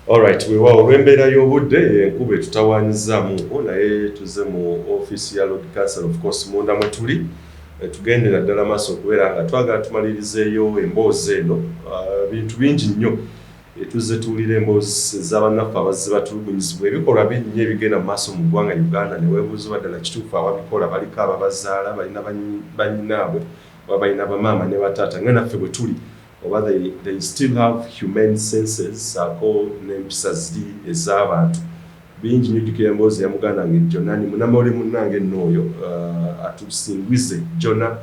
Alright, weewaawo, olw'embeera y'obudde, enkuba etutawaanyizaamuko, naye tuze mu ofiisi ya Lord Counsel. Of course munda mwe tuli. Tugendera ddala maaso okubeera nga twagala tumalirizeeyo emboozi eno. Bintu bingi nnyo tuzze tuwulira, emboozi ez'abannaffe abazze batulugunyizibwa, ebikolwa bingi nnyo ebigenda mu maaso mu ggwanga Uganda, ne weebuuza ddala kituufu ababikola baliko ababazaala, balina bannyinaabwe oba balina bamaama ne bataata nga naffe bwe tuli, oba they still have human senses, saako n'empisa ziri ez'abantu. Bingi nnyo. Jjukira emboozi ya muganda wange Jonani, munnamawulire munnange nno oyo, atusingwize Jona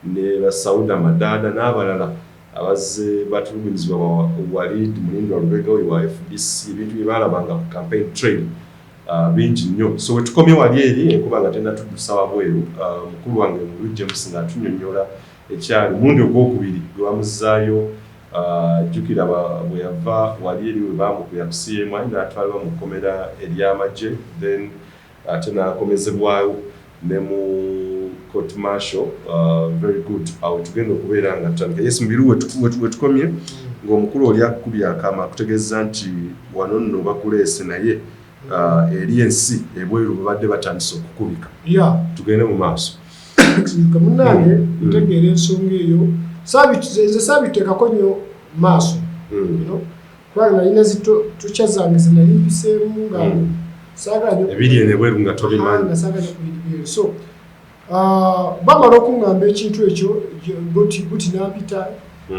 ne Basauda Madaada n'abalala abazze batulugunyizibwa, ba Walid Mulindwa Lubega oyo wa FDC, ebintu bye baalabanga ku campaign trail, bingi nnyo. So wetukomye wali eri enkuba nga tennatuddusa wabweru, mukulu wange Mulu James ng'atunyonnyola ekyali mulundi ogwokubiri gwe bamuzzaayo. Jjukira bwe yava wali eri we baamukubira ku CMI n'atwalibwa mu kkomera ery'amagye, then ate n'akomezebwawo ne mu court martial. Very good. Awo tugenda okubeera nga tutandika. Yes, Mubiru, wetukomye ng'omukulu oli akukubye akama akutegeeza nti wano nno bakuleese, naye eri ensi ebweru babadde batandise okukubika. Tugende mu maaso. Munnange, ntegeera ensonga eyo. Nze saabiteekako nnyo maaso, kubanga nalina zitukya zange zenali mpiseemu nga saagala nnyo ebiri eno ebweru nga tobimanyi. Nga saagala nnyo kubiri byeru. So bamala okuŋŋamba ekintu ekyo, guti guti nampita,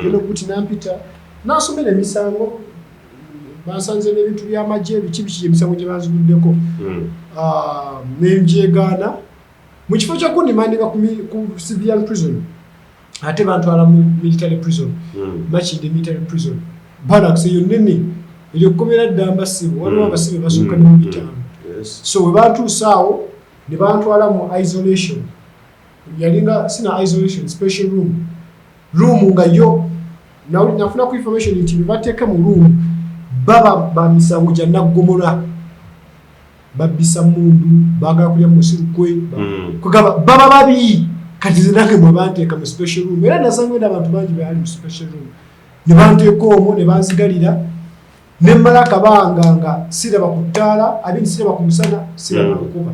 geno guti nampita, nansomera emisango, bansanze n'ebintu by'amagye, biki biki, emisango gye banziguddeko. Nenjegaana. Mu kifo ky'okundimandinga ku civilian prison, ate bantwala mu military prison, Makindye Military Prison Barracks. Eyo nene, eryo kkomera ddamba, ssibo, waliwo abasibe basukka ne mu 500. So we bantuusa awo ne bantwala mu isolation, yalinga sina isolation, special room, room nga yo nafuna ku information nti bebateeka mu room baba ba misango gya naggomola, babbisa mundu, baagala kulya musirukwe, kugamba baba babi. Kati nze nange mwe banteeka mu special room, era nasanga enda abantu bangi baali mu special room, ne banteeka omwo ne banzigalira, ne mmala akabanga nga siraba ku ttaala abindi, siraba ku musana, siraba nkuba,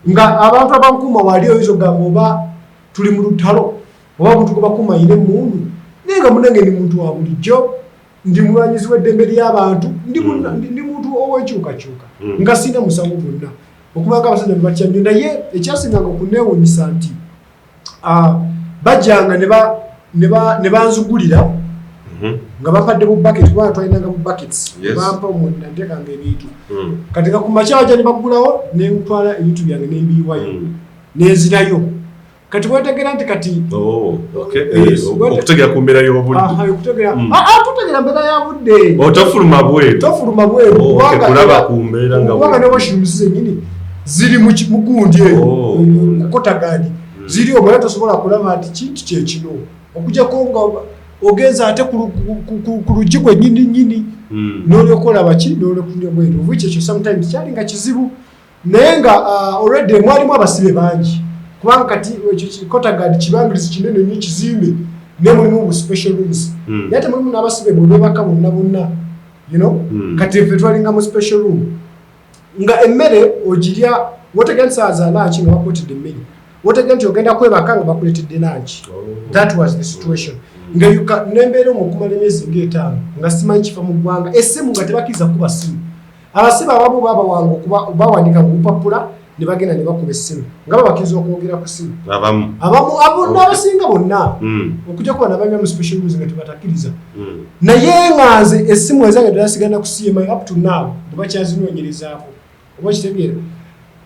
nga abantu abankuuma wali oyinza okugamba oba tuli mu lutalo oba omuntu gwe bakuuma ayina emmundu. Naye nga munange ndi muntu wa bulijjo, ndi mulwanyizi w'eddembe ly'abantu, ndi muntu ow'enkyukakyuka, nga sirina musango gwonna, okubanga abasajja ne batya nnyo. Naye ekyasinganga okuneewuunyisa nti bajjanga ne banzugulira nga bampadde bu bucket, kubanga twalinanga bu buckets. Bampa omwo nateekanga ebintu. Kati nga ku makya bajja ne baggulawo, nentwala ebintu byange nembiyiwayo, nenzirayo. Kati wetegera nti kati Oh, okay. Yes, okutegera ku mbeera y'obudde. Aha, okutegera. Ah, tutegera mbeera ya budde. Oh, tofuluma bweru. Tofuluma bweru. Oh, okay, kubanga kulaba ku mbeera nga kubanga ne washrooms zennyini ziri mu gundi eyo, kotagadi ziri omwo, era tosobola kulaba nti kintu kyekino okujjako nga ogenza ate ku luggi gwennyini nnyini, n'olyoka olaba ki, n'olyoka bweru. Which ekyo sometimes kyali nga kizibu, naye nga already mwalimu abasibe bangi, kubanga kati ekyo kotagadi kibangirizi kinene nnyo, kizimbe, naye mulimu bu special rooms, naye temulimu n'abasibe bwe beebaka bonna bonna. Kati ffe twalinga mu special room, nga emmere ogirya wotegera nti saawa za lunch nga bakuletedde emmere, wotegera nti ogenda kwebaka nga bakuletedde lunch. That was the situation. Nga nembeera omwo okumala emyezi nga 5 nga simanyi kifa mu ggwanga. Essimu nga tebakkiriza kuba ssimu. Abasibe abamu babawanga okuba bawandika mu bupapula ne bagenda ne bakuba essimu nga babakkiriza okwogera ku ssimu. Abamu. Abamu, n'abasinga bonna, okujja kuba nabalina mu special rooms nga tebatakkiriza. Naye nga nze essimu ezange ddala sigenda ku CMI, up to now bwebakyazinoonyerezaako, oba okitegeera.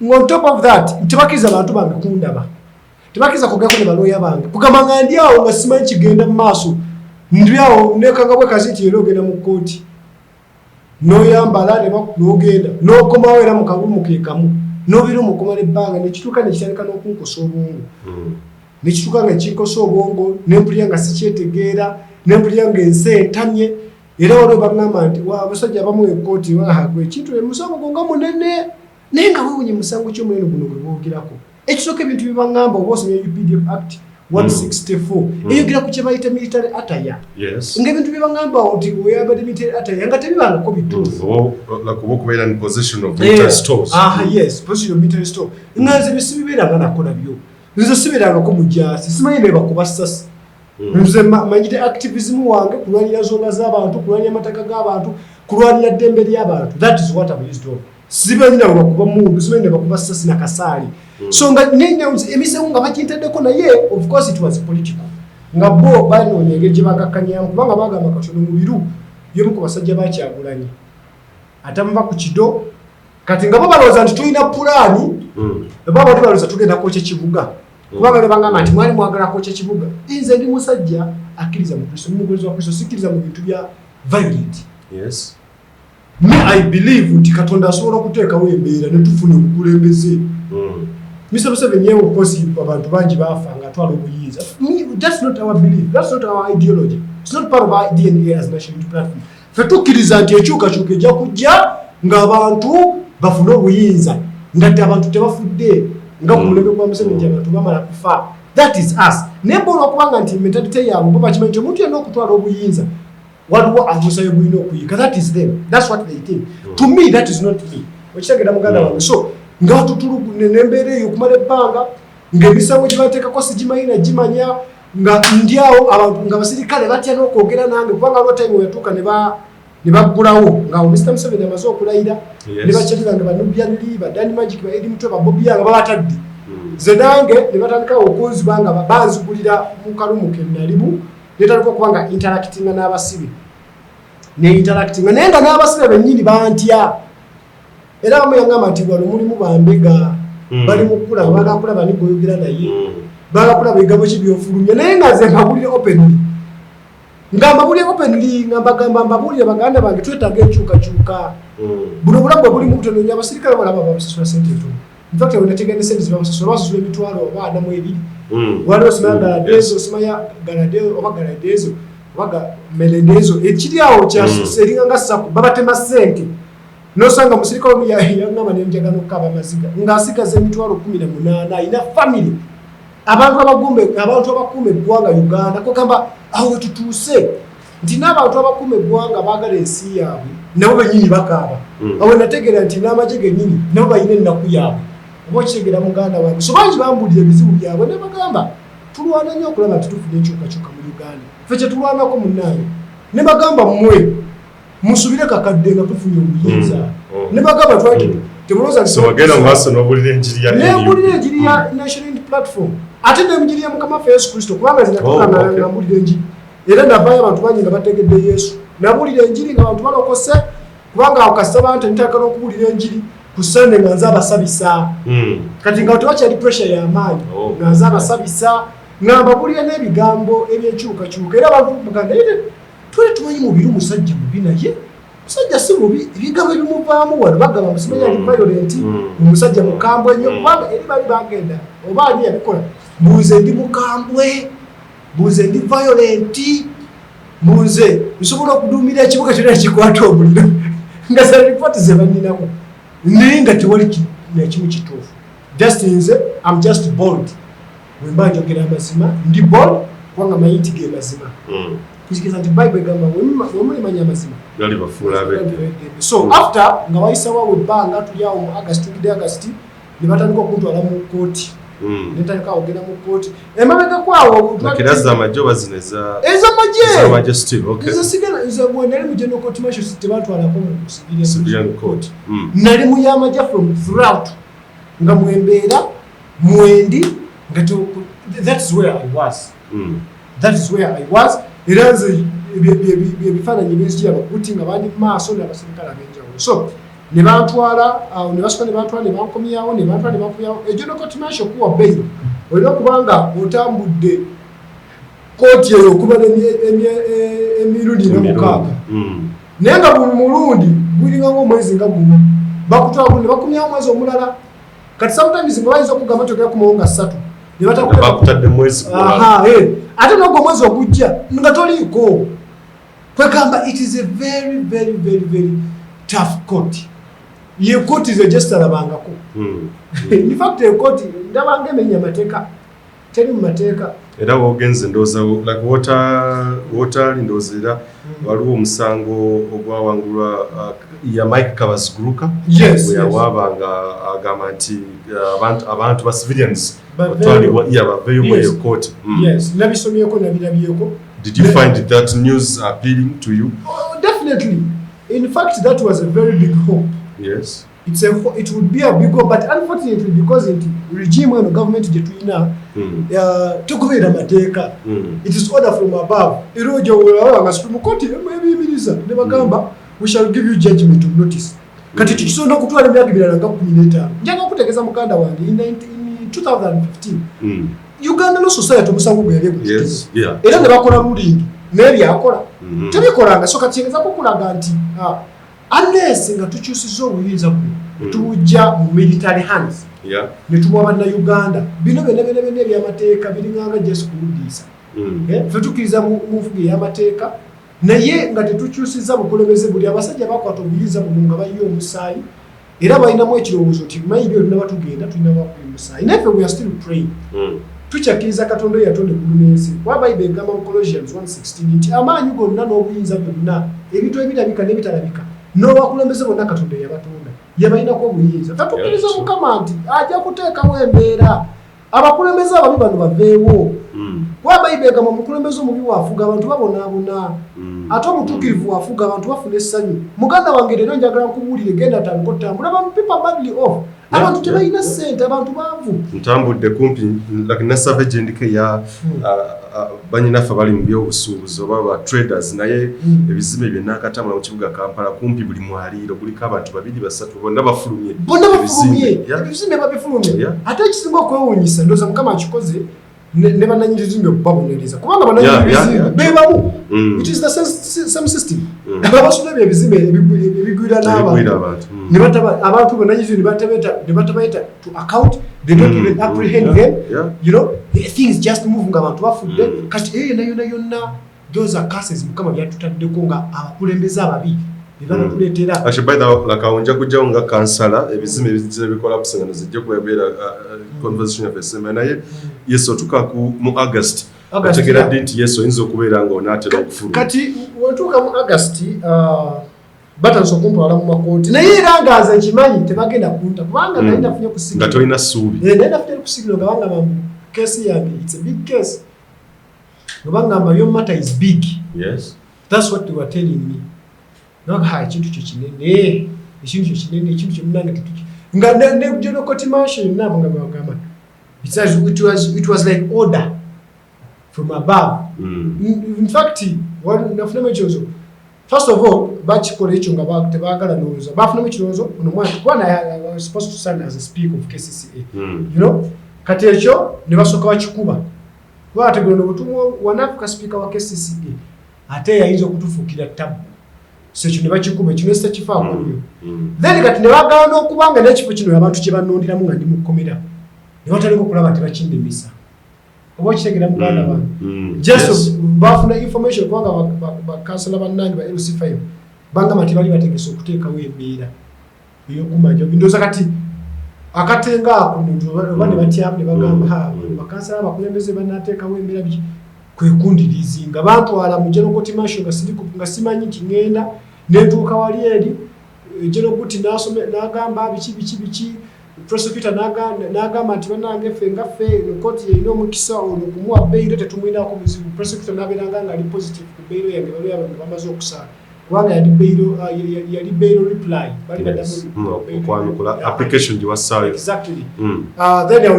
Nga on top of that tebakkiriza bantu bange kundaba, tebakkiriza kwogerako ne balooya bange. Kugamba nga ndi awo nga simanyi kigenda mu maaso, ndi awo nekanga bwekazi nti era ogenda mu kkooti n'oyambala n'ogenda n'okomawo, era mu kalumu ke kamu n'obeera omukumala ebbanga, nekituuka nekitandika n'okunkosa obwongo. Nekituuka nga kinkosa obwongo, nempulira nga sikyetegeera, nempulira nga ensi entamye. Era waliwo baŋŋamba nti abasajja abamu ekkooti gwe ekintu emusango gwo nga munene, naye nga weewunye musango ki omunene guno gwe boogerako. Ekisooka, ebintu bye baŋŋamba, oba osomye UPDF Act, 164 eyogera ku kye bayita military attire. Ng'ebintu bye bagamba nti oyambadde military attire nga tebibangako bituufu. Like oba okubeera in possession of military stores. Aha, yes, possession of military store. Nga nze bisibibeeranga nako nabyo, nze sibeerangako mujaasi, simanyi ne bakuba ssasi. Nze manyire activism wange kulwanira nsonga z'abantu, kulwanira amataka g'abantu, kulwanira ddembe ly'abantu. That is what I'm used of. Simanyi nabo bakuba mundu, simanyi ne bakuba ssasi na kasaali. So nga emisango nga bagintaddeko, naye of course it was political, nga bo banoonya engeri gye bagakkanyamu, kubanga bagamba katono Mubiru y'omu ku basajja bakyagulanyi atamuva ku kido. Kati nga bo balowooza nti tulina pulaani, bo abantu balowooza tugenda kwokya kibuga, kubanga ne bagamba nti mwali mwagala kwokya kibuga. Nze ndi musajja akkiriza mu Kristo, mugolezi wa Kristo, sikkiriza mu bintu bya violent. Me, I believe nti Katonda asobola okuteekawo embeera ne tufuna obukulembeze. Mr Museveni yewe, of course abantu bangi baafa nga atwala obuyinza. That's not our belief, that's not our ideology, it's not part of our DNA as National Unity Platform. Ffe tukkiriza nti enkyukakyuka ejja kujja ng'abantu bafune obuyinza, nga ti abantu tebafudde nga ku mulembe gwa Museveni nti abantu bamala kufa. That is us. Naye bo olwokubanga nti mentality yaabwe bo bakimanyi nti omuntu yenna okutwala obuyinza waliwo omusaayi gulina okuyiika. That is them, that's what they think. To me, that is not me. Okitegeera, muganda wange? So nga tutulugu nembeera eyo okumala ebbanga, ng'emisango gye bateekako sigimanyi nagimanya, nga ndi awo, abantu nga basirikale batya n'okwogera nange, kubanga waliwo time weyatuuka ne baggulawo nga awo Mr Museveni amaze okulayira. Ne bakyali bange ba Nubian Li, ba Dan Magic, ba Eddie Mutwe, ba Bobi Young babatadde. Nze nange ne batandikawo okunziba nga banzigulira mu kalumu ke nalimu, netandika okuba nga interactinga n'abasibe, ne interactinga, naye nga n'abasibe bennyini bantya. Era abamu yagamba nti wano mulimu bambega bali mu kulaba, bagala kulaba ni gwoyogera naye, bagala kulaba ebigambo ki byofulumya. Naye nga nze mbabulire openly, nga mbabulire openly, nga mbagamba, mbabuulire, baganda bange, twetaaga enkyukakyuka. Buno obulamu bwe bulimu butono nnyo. Abasirikale balaba babasasula sente ntono. In fact, we nategedde sente zebabasasula, basasula emitwalo oba 42. Waliwo simanya galadezo, simanya galadezo oba galadezo oba melendezo, ekiri awo kya eringa nga saku babatema sente. Nosanga musirikale omu yaŋŋamba nenjagala okukaaba amaziga ng'asigaza emitwalo 18, alina family, abantu abagumba, abantu abakuuma eggwanga Uganda. Kugamba awo wetutuuse nti n'abantu abakuuma eggwanga baagala ensi yaabwe, nabo bennyini bakaaba. Awo nategeera nti n'amagye gennyini nabo balina ennaku yaabwe. Oba okitegeera, muganda wange? So bangi bambuulira ebizibu byabwe ne bagamba tulwana nnyo okulaba nti tufuna enkyukakyuka mu Uganda, ffe kyetulwanako munnange. Ne bagamba mmwe musubire kakadde nga tufunye obuyinza. Ne bagamba twaki temulowooza nti So wagenda mu maaso n'obulira enjiri ya nembulira enjiri ya National Unity Platform, ate nenjiri ya Mukama waffe Yesu Kristo, kubanga nze natuuka nga mbulira enjiri, era navaayo abantu bangi nga bategedde Yesu. Nabulira enjiri nga abantu balokose, kubanga awo kasita bantu ntaka n'okubulira enjiri ku Sande nga nze abasabisa. Kati nga tewakyali pressure y'amaanyi, nga nze abasabisa, nga mbabulira n'ebigambo ebyenkyukakyuka. Era abantu muganda naye twali tumanyi Mubiru musajja mubi, naye musajja si mubi, ebigambo ebimuvaamu wano bagamba musimanyi ali violent, omusajja mukambwe nnyo. Kubanga eri bali bagenda oba ani yabikola, mbuuze ndi mukambwe, mbuuze ndi violent, mbuuze nsobola okuduumira ekibuga kyonna kikwata omuliro, nga za ripooti ze banninako, naye nga tewali nakimu kituufu. Just nze am just bold. Bwe mba njogera amazima ndi bold, kubanga manyi nti ge mazima. Kuzikiriza nti Bayibuli egamba wemulimanya amazima gali bafuula abedde. So after nga wayisawo ebbanga, tuli awo mu August, tugidde August, ne batandika okuntwala mu kooti. Netandika okugenda mu kooti emabega kwawo. Nakera z'amagye oba zino eza Ez'amagye. Ez'amagye still, okay. Nze sigala, nze bwe nali mu General Court Martial tebantwalako mu civilian civilian court. Nali mu y'amagye from throughout, nga mwembeera mwendi nga that's where I was. That is where I was. Era nze ebifaananyi ebinzijira abakuti nga bandi mu maaso n'abasirikale ab'enjawulo. So ne bantwala awo, ne basooka ne bantwala ne bankomyawo, ne bantwala ne bankomyawo. E General Court Martial okuwa bail olina okuba nga otambudde kooti eyo okuba emirundi nga 6. Naye nga buli mulundi gulinga ngaomwezi nga gumu, bakutwala guno ne bakomyawo omwezi omulala. Kati sometimes nga bayinza okugamba nti ogenda kumawo nga 3 ne batakuteeka Bakutadde mwezi gulala. Aha, Ate nogwo omwezi ogujja nga toliiko. Kwegamba it is a very very very very tough court. Ye kooti ze gyezitalabangako. In fact, ekooti ndabanga emenya amateeka, teri mu mateeka. Era wogenze ndowooza like wotali ndowooza era waliwo omusango ogwawangulwa ya Mike Kabaziguruka bwe yawaaba nga agamba nti abantu ba civilians batwalibwa, yeah, baveeyo mu eyo kooti. Yes, nabisomyeko, nabirabyeko. Did you find that news appealing to you? Oh, definitely. In fact, that was a very big hope. It would be a big hope, but unfortunately, because nti regime eno, government gye tulina, tegoberera mateeka. It is order from above. Era ojja olaba nga Supreme Court ebiyimiriza ne bagamba, "We shall give you judgment on notice." Kati kikisobola okutwala emyaka emirala nga 15. Njaga okutegeeza muganda wange, in 2015 Uganda Law Society omusango gwe yali egukitebe era ne bakola ruling, naye byakola tebikolanga. So kati kiyinza kukulaga nti unless nga tukyusiza obuyinza buno, tubujja mu military hands ne tubuwa Bannayuganda, bino byonna byonna byonna ebyamateeka biringanga Jesu kuludiisa. Ffe tukkiriza mu nfuga ey'amateeka, naye nga tetukyusiza bukulembeze buli. Abasajja bakwata obuyinza buno nga bayiye omusaayi, era balinamu ekirowoozo nti maybe olunaba tugenda tulina bakuba omusaayi, naye ffe we are still praying. Tukyakkiriza Katonda oyo yatonda eggulu n'ensi, kuba Bayibuli egamba mu Colossians 1:16 nti amaanyi gonna n'obuyinza byonna, ebintu ebirabika n'ebitalabika, n'obakulembeze bonna, Katonda yabatonda, yabalinako obuyinza. Ffe tukkiriza Mukama nti ajja kuteekawo embeera abakulembeze ababi bano baveewo, kuba Bayibuli egamba omukulembeze omubi waafuga abantu babonaabona, ate omutuukirivu waafuga abantu bafuna essanyu. Muganda wange, leero njagala nkubuulire, genda tandika otambula, abantu, people are badly off, abantu tebalina ssente, abantu baavu. Ntambudde kumpi like nasave gye ndiko eya banyinaffe abali mu byobusuubuzi oba ba traders, naye ebizimbe byonna akatambula mu kibuga Kampala, kumpi buli mwaliiro kuliko abantu babiri basatu, bonna bafulumye. Bonna bafulumye. Ebizimbe. Ebizimbe babifulumye. Ate ekisinga okwewuunyisa, ndowooza Mukama akikoze ne bannanyini bizimbe okubabonereza, kubanga bannanyini bizimbe bebamu. It is the same system. Abasula ebyo ebizimbe ebigwira ebigwira n'abantu abantu. Ne bataba abantu bannanyini ne batabaita to account. They don't even apprehend them. The things just move nga abantu bafudde. Kati eyo yonna yonna yonna, those are curses Mukama byatutaddeko nga abakulembeze ababi bebabatuleetera. Actually, by the way, like awo nja kujjawo nga kansala, ebizimbe ebizze bicollapse nga zijja kubeera conversation yaffe esemba, naye yes, otuuka mu August. August, otegeera yeah. ddi nti yes, oyinza okubeera nga onaatera okufuluma? Kati wentuuka mu August, batandise okuntwala mu makooti, naye era nga nze nkimanyi tebagenda kunta, kubanga nali nafunye ku nga signal. tolina ssuubi. Eh, naye nafunye ku signal nga bangamba mbu case yange, it's a big case, nga bangamba, "Your matter is big." That's what they were telling me. Naga, ha, ekintu kyo kinene, ekintu kyo kinene, ekintu kyo munange tetuki nga ne general court martial yonna abo nga bagamba it was like order from above. In fact, nafunamu ekirowoozo. First of all, bakikola ekyo nga tebaagala ndowooza bafunamu ekirowoozo ono mwana, kuba naye I was supposed to stand as a speaker of KCCA. Kati ekyo ne basooka bakikuba, kuba ategula obutumwa wanaafuka speaker wa KCCA ate yayinza okutufuukira tabu, so ekyo ne bakikuba, ekyo nesita kifaako nnyo. Then kati ne bagaana okubanga n'ekifo kino abantu kye banonderamu nga ndi mu kkomera, ne batandika okulaba nti bakindemesa, oba okitegeera muganda wange? Just bafuna information, kubanga bakansala bannange ba LC5 bangamba nti bali bategese okuteekawo embeera ey'okumanja. Ndowooza kati akatenga ako oba ne batyamu ne bagamba, "Ha, bakansala abakulembeze banateekawo embeera biki," kwe kundirizinga bantwala mu general court martial nga nga simanyi nti ŋŋenda. Nentuuka wali eri General Gutti n'agamba biki biki biki, prosecutor n'agamba nti bannange, ffe nga ffe eno kooti erina omukisa ono kumuwa bail, tetumwinaako buzibu. Prosecutor n'abeeranga nga ali positive ku bail yange, baloya bange bamaze okusaala, kubanga yali bail yali bail reply bali baddamu bail. Okwanukula Yeah. application gye wassaayo. Exactly. Then awo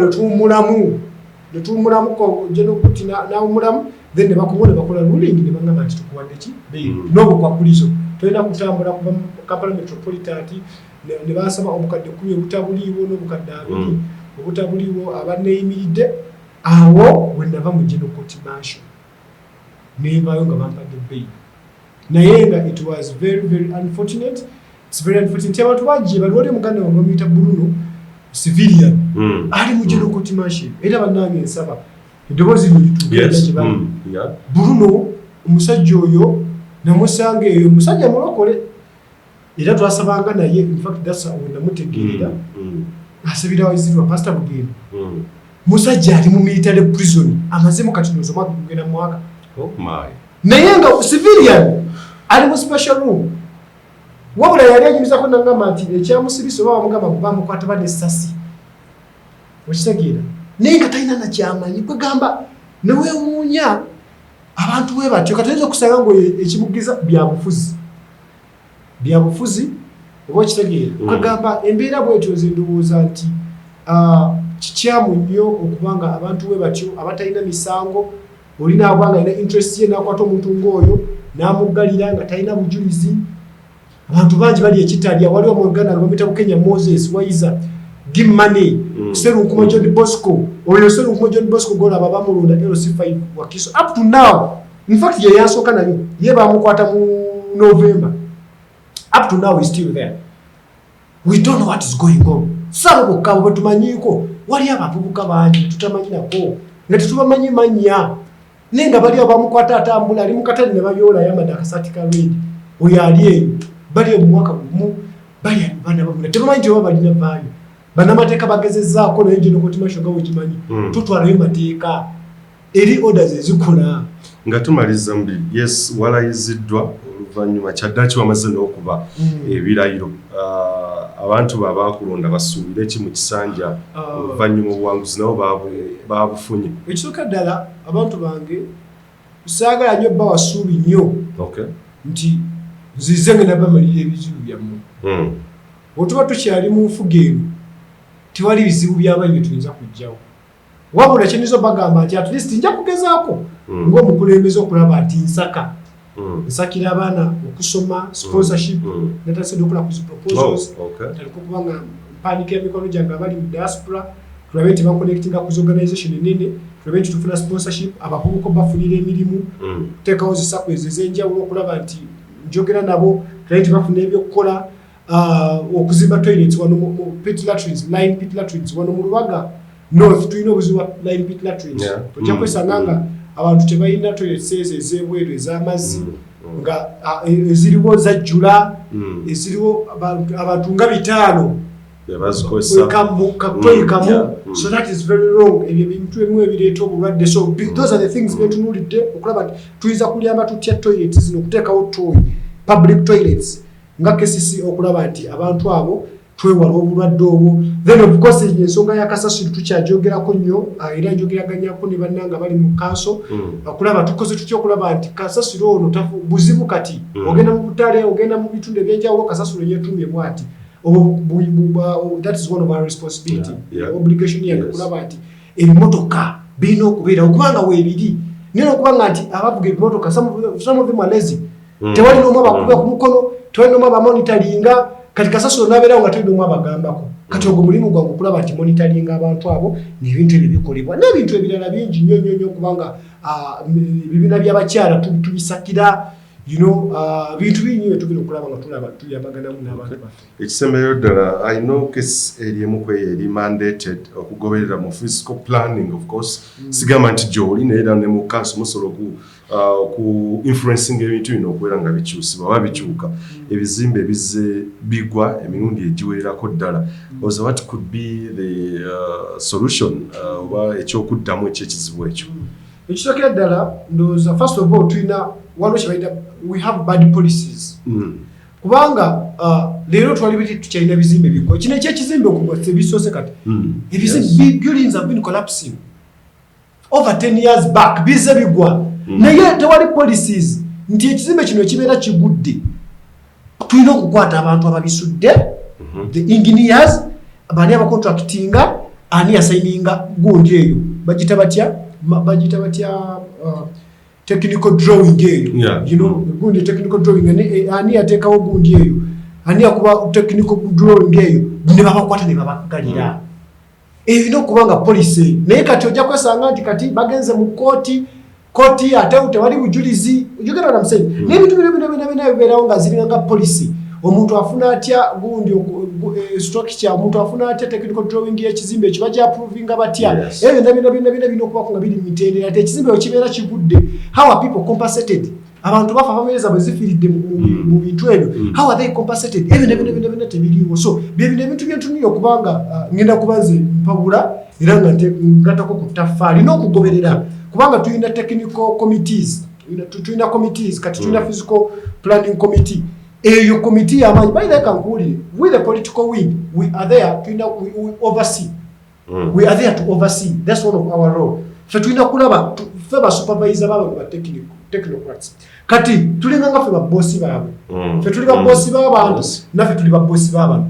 netuwummulamu ko General Gutti n'awummulamu, then ne bakomawo ne bakola ruling ne bagamba nti tukuwadde ki, bail, n'obukwakulizo, tolina kutambula kuva mu Kampala Metropolitan. Ne basaba obukadde 10 obutabuliiwo n'obukadde 20 obutabuliiwo abaneeyimiridde. Awo we nava mu general court martial, nenvaayo nga bampadde bail, naye nga it was very very unfortunate. It's very unfortunate nti abantu bangi bali wali. Muganda wange bamuyita Bruno, civilian, ali mu general court martial, era bannange nsaba eddoboozi lino lituuke gye bali. Bruno, omusajja oyo namusanga eyo, omusajja mulokole, era twasabanga naye. In fact, that's we namutegeerera. Asabira wazirwa Pastor Bugendo. Musajja ali mu military prison, amazemu kati ndowooza omwaka gugenda mwaka. Oh my. Naye nga civilian ali mu special room. Wabula yali anyumizako nagamba nti ekyamusibisa oba bamugamba bamukwata ba n'essasi, okitegeera, naye nga talina nakyamanyi. Kwegamba newewuunya abantu bwe batyo. Kati oyinza okusanga nga ekimugiza byabufuzi, byabufuzi, oba okitegeera. Kwegamba embeera bwetyo, nze ndowooza nti kikyamu nnyo okubanga abantu bwe batyo abatalina misango, oli naaba nga alina interest ye nakwata omuntu ng'oyo n'amuggalira nga talina bujulizi. Abantu bangi bali ekitalya. Waliwo mu Uganda nga bamuyita Bukenya Moses Waiza Gimane, Serunkuma John Bosco. Oyo Serunkuma John Bosco golaba bamulonda LC5 Wakiso up to now. In fact, ye yasooka nayo, ye bamukwata mu November, up to now is still there. We don't know what is going on. Sabo bokka abo betumanyiiko. Wali abavubuka bangi tutamanyi nako, nga tetubamanyi mannya, naye nga bali abamukwata atambula ali mu katale ne bayoola, ayambadde akasaati ka red. Oyo ali eyo, bali mu mwaka gumu, bali baana babula, tebamanyi nti oba balina vaayo. Bannamateeka bagezezzaako, naye General Court Martial nga wekimanyi, totwalayo mateeka eri orders ezikola. Nga tumaliza mbi, yes, walayiziddwa oluvannyuma kyaddaki wamaze n'okuba ebirayiro. Abantu babakulonda basuubire ki mu kisanja oluvannyuma obuwanguzi nabo babufunye? Ekisooka ddala, abantu bange saagala nnyo bawa ssuubi nnyo nti nzize nga nabamalira ebizibu byammwe. Bwe tuba tukyali mu nfuga eno, tewali bizibu by'amanyi bye tuyinza kuggyawo. Wabula kyenyinza obagamba nti at least nja kugezaako ng'omukulembeze okulaba nti nsaka nsakira abaana okusoma, sponsorship. Natandise okukola ku proposals. Tandika okuba nga mpandika emikono gyange abali mu diaspora, tulabe nti baconnectinga ku organization enene, tulabe nti tufuna sponsorship, abavubuka bafunira emirimu, kuteekawo zi SACCO ezo ez'enjawulo, okulaba nti njogera nabo, tulabe nti bafuna ebyokukola, okuzimba toilets wano mu pit latrines, line pit latrines. Wano mu Lubaga North tulina obuzibu bwa line pit latrines. Ojja kwesanga nga abantu tebalina toilets ezo ez'ebweru ez'amazzi, nga eziriwo zajjula, eziriwo abantu nga 500 Bebazikozesa. Katoyi kamu. So that is very wrong. Ebyo ebintu ebimu ebireeta obulwadde. So those are the things byetunuulidde okulaba nti tuyinza kulyamba tutya toilets zino, okuteekawo toy public toilets nga KCC, okulaba nti abantu abo twewala obulwadde obwo. Then of course ensonga ya kasasiro tukyagyogerako nnyo, era njogeraganyako ne bannanga bali mu kanso okulaba tukoze tutya okulaba nti kasasiro ono buzibu kati. Ogenda mu butale, ogenda mu bitundu ebyenjawulo, kasasiro yetumye bwati. Obwo that is one of our responsibility, obligation yange okulaba nti ebimotoka birina okubeerawo, kubanga weebiri, naye nokubanga nti abavuga ebimotoka, some of them are lazy. Tewali n'omu abakuba ku mukono, tewali n'omu abamonitoringa. Kati kasasiro nabeerawo nga tewali n'omu abagambako. Kati ogwo mulimu gwange okulaba nti monitoringa abantu abo n'ebintu ebyo bikolebwa, n'ebintu ebirala bingi nnyo nnyo nnyo, kubanga ebibiina by'abakyala tubisakira, bintu bingi nnyo tugenda okulaba nga tulaba tuyambaganamu n'abantu baffe. Ekisembereyo ddala, I know case eri emu kweyo eri mandated okugoberera mu physical planning. Of course sigamba nti gy'oli, naye era ne mu council musobola oku influencing ebintu bino okubeera nga bikyusibwa oba bikyuka. Ebizimbe ebizze bigwa emirundi egiwererako ddala, oza what could be the solution, oba ekyokuddamu ekyekizibu ekyo? Ekisookera ddala, ndowooza first of all tulina, waliwo kye bayita, we have bad policies. Kubanga leero twali biti tukyalina bizimbe bigwa. Kino ekyekizimbe okugwa tebisoose kati. Ebizimbe, buildings have been collapsing over 10 years back, bize bigwa. Naye tewali policies nti ekizimbe kino ekibeera kigudde, tulina okukwata abantu ababisudde, the engineers, bani abacontractinga, ani yasigninga gundi eyo, bagita batya, bagita batya, technical drawing eyo. Gundi technical drawing, ani yateekawo gundi eyo, ani yakuba technical drawing eyo, ne babakwata ne babaggalira. Erina okuba nga policy. Naye kati ojja kwesanga nti kati bagenze mu kooti, kooti ate tewali bujulizi. You get what I'm saying? N'ebintu bino bino bino bino bibeerawo nga zirina nga policy. Omuntu afuna atya gundi structure, omuntu afuna atya technical drawing y'ekizimbe ekyo, bajja approvinga batya? Ebyo byonna byonna byonna byonna birina okubako nga biri mu mitendera, ate ekizimbe bwe kibeera kigudde, how are people compensated? Abantu bafa, family zaabwe zifiiridde mu bintu ebyo. How are they compensated? Ebyo byonna byonna byonna tebiriiwo. So bye bino ebintu byentunulira okubanga ngenda kuba nze mpabula. Era nga ngatako ku ttaffaali n'okugoberera, kubanga tulina technical committees, tulina committees kati tulina physical planning committee. Eyo committee y'amaanyi. By the way, kankuwulire, with the political wing, we are there, tulina we oversee. We are there to oversee. That's one of our role. Ffe tulina kulaba, ffe basupervisor b'abantu ba technocrats. Kati tulinga nga ffe babosi baabwe. Ffe tuli babosi b'abantu. Naffe tuli babosi b'abantu.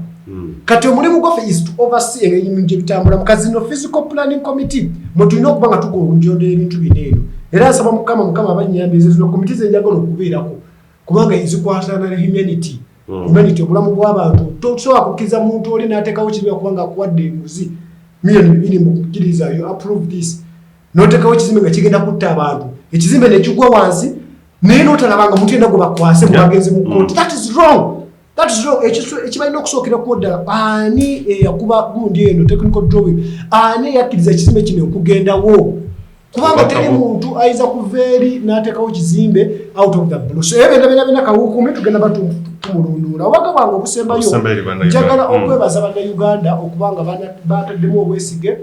Kati omulimu gwaffe is to oversee engeri ebintu gye bitambulamu. Kati zino physical planning committee mwe tulina okuba nga tugonjoola ebintu bino eno. Era nsaba Mukama, Mukama abanyambize, zino komiti zenjagala okubeerako, kubanga ezikwatana ne humanity. Humanity, obulamu bw'abantu. Tosobola kukkiriza muntu oli n'ateekawo kizibu kubanga akuwadde enguzi 2 million mu kukkiriza, "You approve this," n'oteekawo ekizimbe nga kigenda kutta abantu, ekizimbe ne kigwa wansi, naye n'otalabanga muntu yenna gwe bakwase mu bagenzi mu kooti. That is wrong, that is wrong. Ekibalina okusookera ddala, ani eyakuba gundi eno technical drawing? Ani eyakkiriza ekizimbe kino okugendawo? Kubanga teri muntu ayinza kuva eri n'ateekawo kizimbe out of the blue. So ebyo byonna byonna byonna kawuukumi tugenda batumulunduula. Obubaka bwange obusembayo, Obusembayo eri Bannayuganda. njagala okwebaza Bannayuganda okuba nga bataddemu obwesige,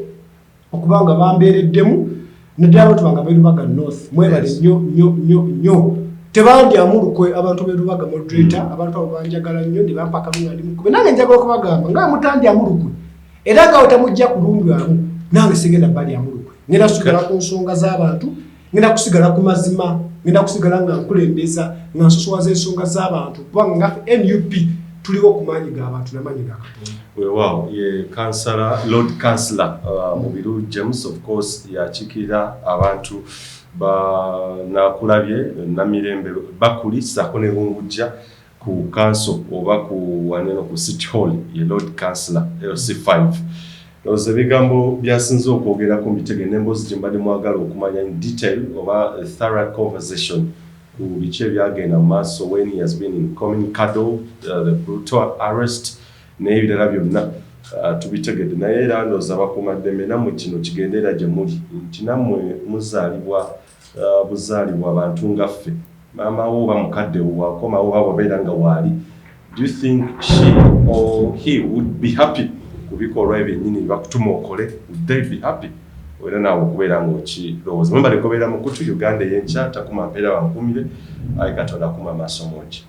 okuba nga bambeereddemu, naddala abantu bange ab'e Lubaga North. Mwebale nnyo nnyo nnyo nnyo. Tebandyamu lukwe abantu b'e Lubaga. Moderator, abantu abo banjagala nnyo ne bampaka nga ndi mukube. Nange njagala okubagamba nga mutandyamu lukwe, era nga wetamujja kulundwamu, nange sigenda balyamu lukwe. Ngenda kusigala ku nsonga z'abantu, ngenda kusigala ku mazima, ngenda kusigala nga nkulembeza, nga nsosowaza ensonga z'abantu, kubanga ngaffe NUP tuliwo ku maanyi g'abantu n'amaanyi ga Katonda. Weewaawo, ye kansala, Lord Councillor Mubiru James, of course yakiikirira abantu ba Nakulabye, Namirembe, Bakuli ssaako ne Bungujja ku council oba ku waneno ku City Hall. Ye Lord Councillor LC5. Ndowooza ebigambo byasinze okwogerako mbitege n'emboozi gye mbadde mwagala okumanya in detail oba a thorough conversation ku biki ebyagenda mu maaso when he has been incommunicado, the brutal arrest n'ebirala byonna, tubitegedde. Naye era ndowooza bakuumaddembe nammwe kino kigende era gye muli nti nammwe muzaalibwa buzaalibwa abantu nga ffe. Maama wo oba mukadde wo bwakomawo oba bwabeera nga waali, do you think she or he would be happy ku bikolwa ebyo ennyini bakutuma okole? Would they be happy? Era naawe okubeera ng'okirowooza. Mwembale gobeera mukutu Uganda Ey'enkya. Takuma mpeera, wankumire, ayi Katonda, akuma amaaso mungi.